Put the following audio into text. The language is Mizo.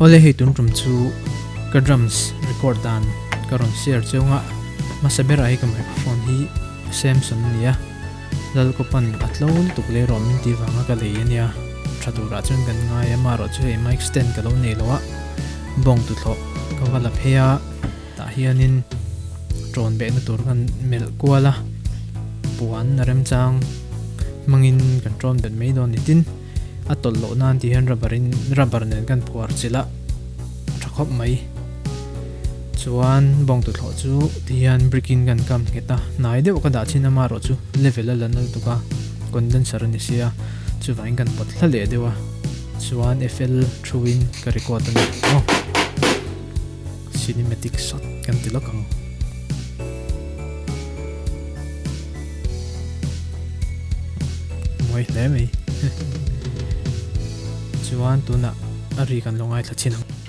Awle hei tun tum chu ka drums record dan ka rawn share cheu nga hmasa berah hi ka microphone hi Samson a ni a Lalkawpan a tlo lutuk leh rawh min tih vanga ka lei a nia tha turah chuan kan ngai a marawh chu hei mic stand ka lo nei lo a bawng tuthlawh ka va la phei a tah hianin tawn behna tur kan melh kual a puan a remchang hmangin kan tawn bet mai dawn ni tin. A tawlh loh nan tih hian rubber in rubber nen kan phuar chilh a tha khawp mai. Chuan bawng tuthlawh chu ti hian brick in kan kam nghet a, hnai deuh ka dah chin amaherawh chu level a la nal tuk a, condenser a ni sia chuvangin kan pawt hla leh deuh a, chuan FL thu in ka record a ni aw. Cinematic shot kan ti lawk ang. Mawi hle mai. Chuan tunah a ri kan lo ngaithla chin ang.